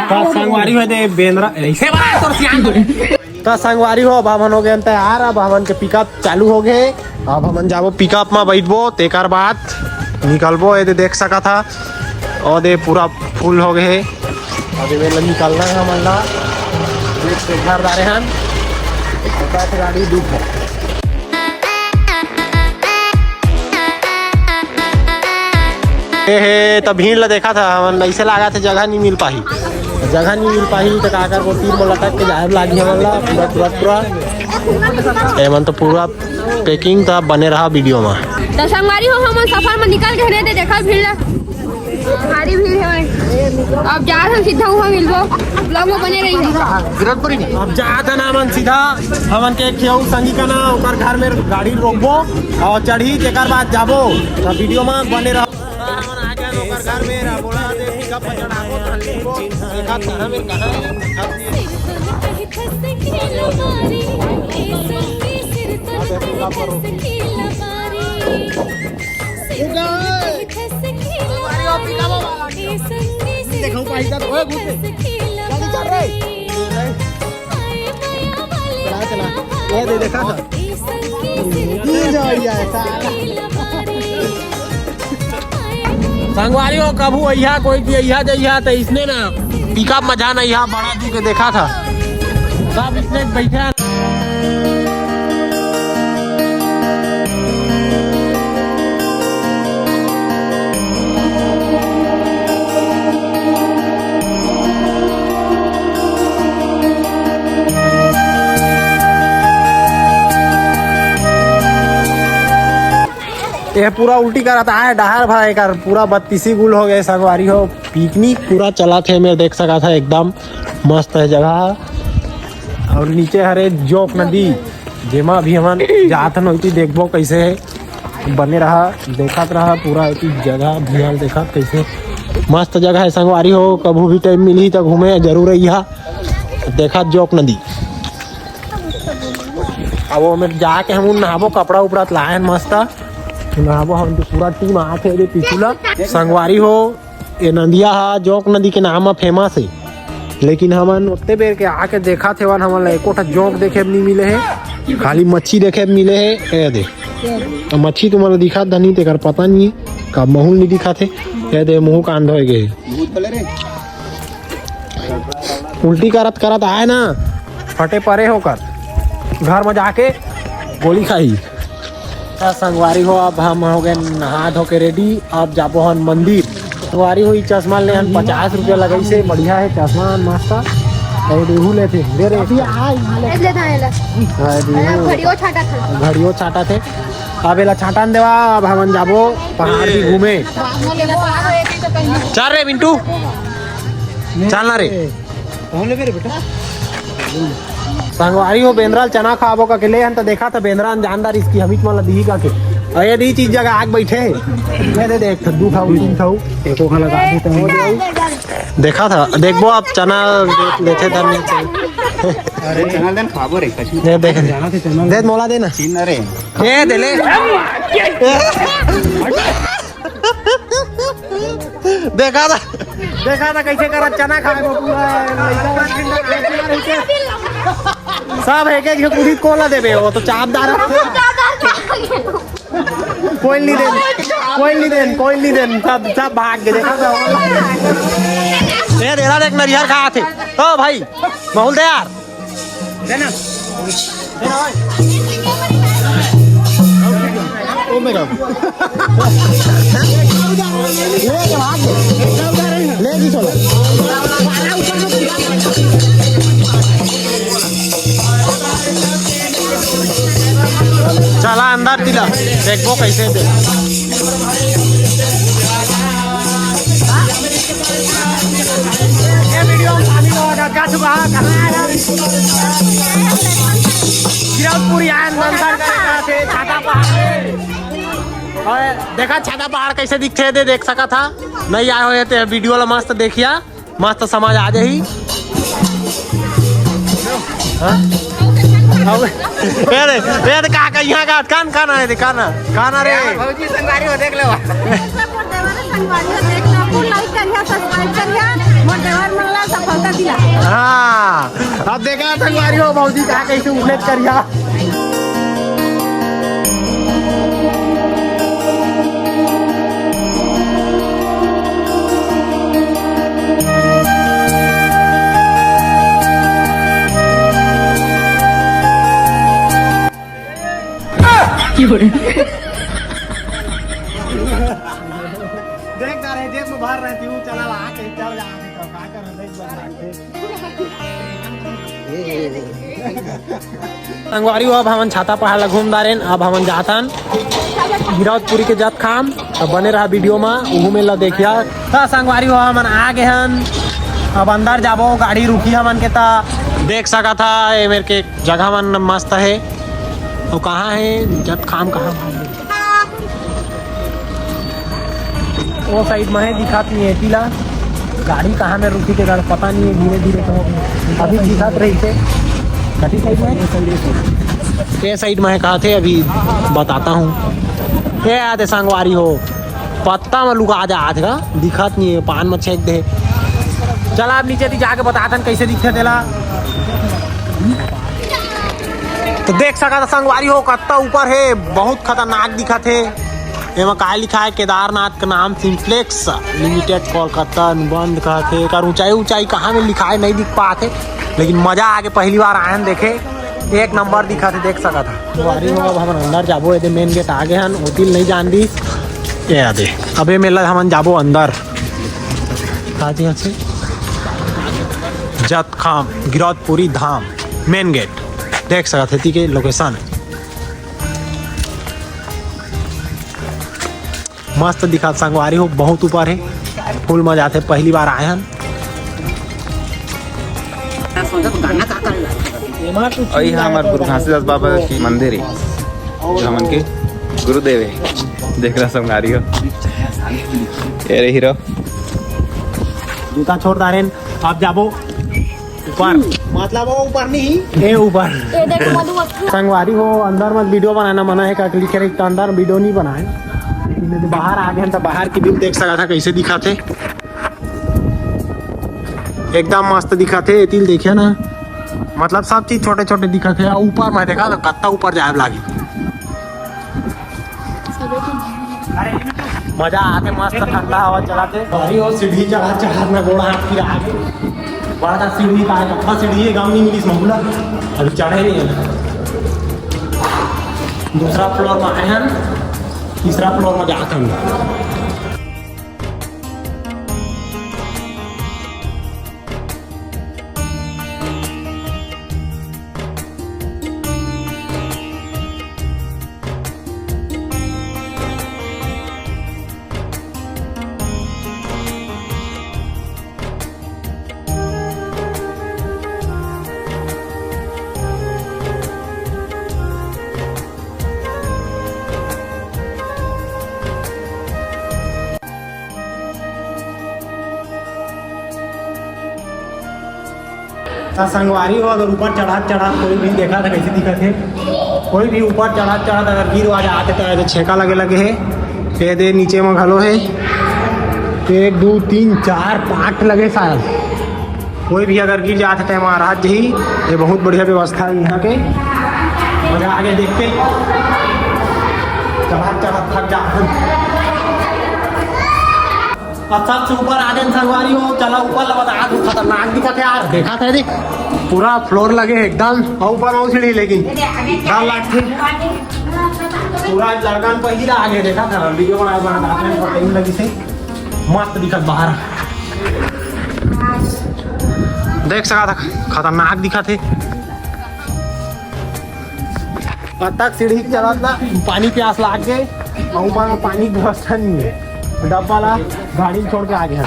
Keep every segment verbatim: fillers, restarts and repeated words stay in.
का संगवारी हो दे बेंदरा, ऐसे बना तोर सियान को। त संगवारी हो, अब हमन हो गए तैयार। अब हमन के पिकअप चालू हो गए। अब हमन जाबो पिकअप में बैठबो, तेकर बाद निकलबो। ये दे देख सकत हा, ओ दे पूरा फुल हो गए। अब ये मेला निकलना है हमन ला। देख से घर डारे हन। बस गाड़ी दुख है। ए हे, त भीड़ ला देखा था हमन, ऐसे लागा थे जगह नहीं मिल पाही, जगह नहीं मिल पाही त का करबो, तीर में लटक के जाए लागी हमन ला पूरा, पूरा, पूरा। एमन तो पूरा पैकिंग था, बने रहा वीडियो में। त संगवारी हो, हमन सफर में निकल के हने दे देखा भीड़ ला। भारी भीड़ है। अब जा हम सीधा वहाँ मिलबो, ब्लॉग में बने रही। अब जात हन हमन सीधा, हमन के एक ठे अउ संगी का ना, ओकर घर में गाड़ी रोकबो और चढ़ी, तेकर बाद जाबो। त वीडियो में बने रहो। हमन आ गए ओकर घर में, बोला दे पिकअप पर चढ़ाबो, त लेबो। देखा कहाँ में कहाँ है। देखो भाई साहब, ओए, घुस गए। जल्दी चल रे। चला, चला। ये दे, देखा था। ये जो भैया है, साला। संगवारी हो, कभू अइहा, कोई भी अइहा जइहा, त इसने ना पिकअप में जाना, यहाँ बड़ा जी के देखा था, सब इसने बैठे हैं। ये पूरा उल्टी करत आए डहार भाई कर, पूरा बत्तीसी गुल हो गए संगवारी हो। पिकनिक पूरा चला थे, मैं देख सका था, एकदम मस्त है जगह। और नीचे हरे जोंक नदी, जेमा अभी हमन जात हन, ओती देखबो कैसे है। बने रहा, देखत रहा पूरा एती जगह भियाल, देखत कैसे मस्त जगह है संगवारी हो। कभू भी टाइम मिलही त घूमे जरूर अइहा। देखत जोंक नदी, अब ओमे जाके हम नहाबो, कपड़ा उपड़ा लाए हन मस्त, नहाबो हम तो पूरा टीम आके रे पीछू ला संगवारी हो। ये नदिया हा जोंक नदी के नाम म फेमस हे, लेकिन हमन ओत्ते बेर के आके देखत हेवन, हमन ला एको ठा जोंक देखे बर नइ मिले हे, खाली मच्छी देखे बर मिले हे। ए दे, अब मच्छी तुमन ला दिखत धनी, तेकर पता नइ हे, का महूँ ल नइ दिखत हे। ए दे, मुहूँ कान धोए गे हे। उल्टी करत करत आए ना, फटे परे होकर घर में जाके गोली खाही। त संगवारी हो, अब हम हो गए नहा धो के रेडी। अब जाबो हन मंदिर। संगवारी हो, ई चश्मा ले हन, पचास रुपया लगई से, बढ़िया है चश्मा, मस्त। और एहू लेथे, दे रे। अभी आ, यहाँ ले। ले था, ले। हाँ, एहू। घड़ियो छाटा था। घड़ियो छाटा थे। अब एला छाटन देवा, अब हमन जाबो पहाड़ भी घूमे। चल रे मिंटू, चल ना रे। कौन लेबे रे बेटा? संगवारी हो, बेंदरा ल चना खाबो का के ले हन, त देखा था बेंदरा अनजानदार इसकी हमीच मन ला दिही का के। अरे दी चीज जगह आग बैठे। ले दे, देख, दू ठाऊ, तीन ठाऊ। एको खा लगा दे, तो हो जाऊ। देखा था, देखबो आप चना ले-, लेथे धन नहीं चल। अरे चना देन खाबो रे, कछु। दे, देख। जाना थे चना। दे, मोला देना। चिन्ह रे। ए, दे ले। देखा था, देखा था कैसे करत चना खाए को पूरा लइका। सब एक एक झोंक उठित कोला देबे, वो तो चापदार। कोई नहीं देन, कोई नहीं देन, कोई नहीं देन, सब, सब भाग गए। देखा था। ए, दे रहा देख नरियर खा थे। ओ भाई, महूँ ल दे यार। ओ मेरा। ले जी चलो। चला अंदर दिला, देखबो कैसे दे। ये वीडियो में शामिल होगा, क्या चुका है, कहाँ आएगा? गिरौदपुर यहाँ नंदन का से छाता पहाड़। और देखा छाता पहाड़ कैसे दिखते थे, देख सका था, नहीं आए हुए थे, वीडियो ला मस्त देखिया, मस्त समझ आ जाही। हाँ? अब, ए रे, ए रे, का, का, यहाँ का, कान, कान आए थे, कान, कान रे। भौजी संगवारी हो, देख लो। मोर देवर संगवारी हो, देख लो, फुल लाइक करिया, सब्सक्राइब करिया, मोर देवर मन ला सफलता हाँ, अब देखा संगवारी हो भौजी का कैसे उठलेच करिया। देख ना रे, जेब में भर रहती हूँ, चला ला, आके चल जा, आके तो का कर, देख बन रहा है। संगवारी हो, अब हमन छाता पहाड़ ला घूम डारेन, अब हमन जाथन गिरौदपुरी के जत खाम। तो बने रहा वीडियो में, उहू में ला देखिया। त संगवारी हो, हमन आ गे हन, अब अंदर जाबो, गाड़ी रुकी हमन के। त देख सकत हा, ए मेर के जगह मन मस्त हे, अउ कहाँ हे जत खाम, कहाँ ओ साइड में हे, दिखात नहीं हे एती ला। गाड़ी कहाँ में रुकी के गाड़ी पता नहीं हे, धीरे धीरे तो अभी दिखात रही थे। कटी साइड में? ये साइड में हे, कहा थे, अभी बताता हूँ। ये आते संगवारी हो, पत्ता में लुका जा आज का, दिखात नहीं हे, पान में छेक दे। चला अब नीचे दी जाके बताथन कैसे दिखथे तेला। तो देख सकत हा संगवारी हो, कत्ता ऊपर हे, बहुत खतरनाक दिखत हे। एमा काय लिखा हे, केदारनाथ का नाम सिंप्लेक्स लिमिटेड कोलकाता अनुबंध कहत हे। एकर ऊंचाई, ऊंचाई कहाँ में लिखा हे, नहीं दिख पात हे, लेकिन मजा आगे, पहली बार आयन देखे, एक नंबर दिखत हे, देख सकत हा। संगवारी हो, अब हमन अंदर जाबो, एदे मेन गेट आगे हन, ओतिल नहीं जान दी। ये आ दे, अबे मेला हमन जाबो अंदर। का जी, अच्छे? जतखाम, गिरौदपुरी धाम, मेन गेट। देख सकत हे एती के लोकेशन। मस्त दिखत संगवारी हो, बहुत ऊपर हे, फुल मजा आथे, पहली बार आए हन। अउ इहाँ हमर गुरु घासीदास बाबा के मंदिर हे, जो हमन के गुरुदेव हे। देख रहा संगवारी हो, ये रे हीरो। जूता छोड़ डारेन, अब जाबो ऊपर, मतलब वो ऊपर नहीं, ये ऊपर। ये देख मधु। संगवारी हो, अंदर मत वीडियो बनाना मना हे, का लिखे रही तो अंदर वीडियो नहीं बनाए। लेकिन यदि बाहर आ गए तो बाहर की व्यू देख सकत हा, कैसे दिखत हे, एकदम मस्त दिखत हे। एती ल देखिए ना, मतलब सब चीज छोटे छोटे दिखत हे। ऊपर में देखा तो कत्ता ऊपर जाए लागी। मजा आथे, मस्त ठंडा हवा चलाथे। भारी हो सीढ़ी चढ़ा चढ़ा ना गोड़ हाथ पिरा आगे। बड़ा सीढ़ी का है, कत्ता सीढ़ी हे, गाँव नहीं मिलिस महूला। अभी चढ़े नहीं हे। दूसरा फ्लोर में आए हन, तीसरा फ्लोर में जात हन। त संगवारी हो, अगर ऊपर चढ़त चढ़त कोई भी देखत हे, कैसे दिखत हे, कोई भी ऊपर चढ़त चढ़त अगर गिर वा जात हे, त एदे छेका लगे लगे हे, एदे नीचे म घलो हे, एक, दू, तीन, चार पाट लगे शायद। कोई भी अगर गिर जात हे, त महाराज जी, ये बहुत बढ़िया व्यवस्था हे यहाँ के। मजा आगे देख के, चढ़त चढ़त थक जात हे। अच्छा, सबसे ऊपर आ गए संगवारी हो, चला ऊपर ला बता, आज खतरनाक दिखत हे यार, देखा था देख, पूरा फ्लोर लगे एकदम, और ऊपर और सीढ़ी, लेकिन डर लगथे। पूरा लड़कन पहिला आगे देखा था, वीडियो बनाए बनाए टाइम लगी से मस्त दिखत बाहर, देख सका था, खतरनाक दिखत हे। अतक सीढ़ी चलत ला, पानी प्यास लाग गे, अउ ऊपर में पानी के व्यवस्था नहीं हे। डब्बा ला गाड़ी में छोड़ के आ गया।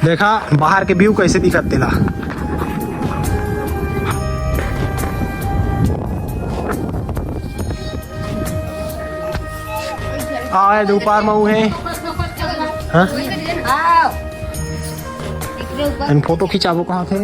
देखा बाहर के व्यू कैसे दिखत तेला। आए दोपहर में उहे। हाँ? एन फोटो खिंचाबो कहा थे।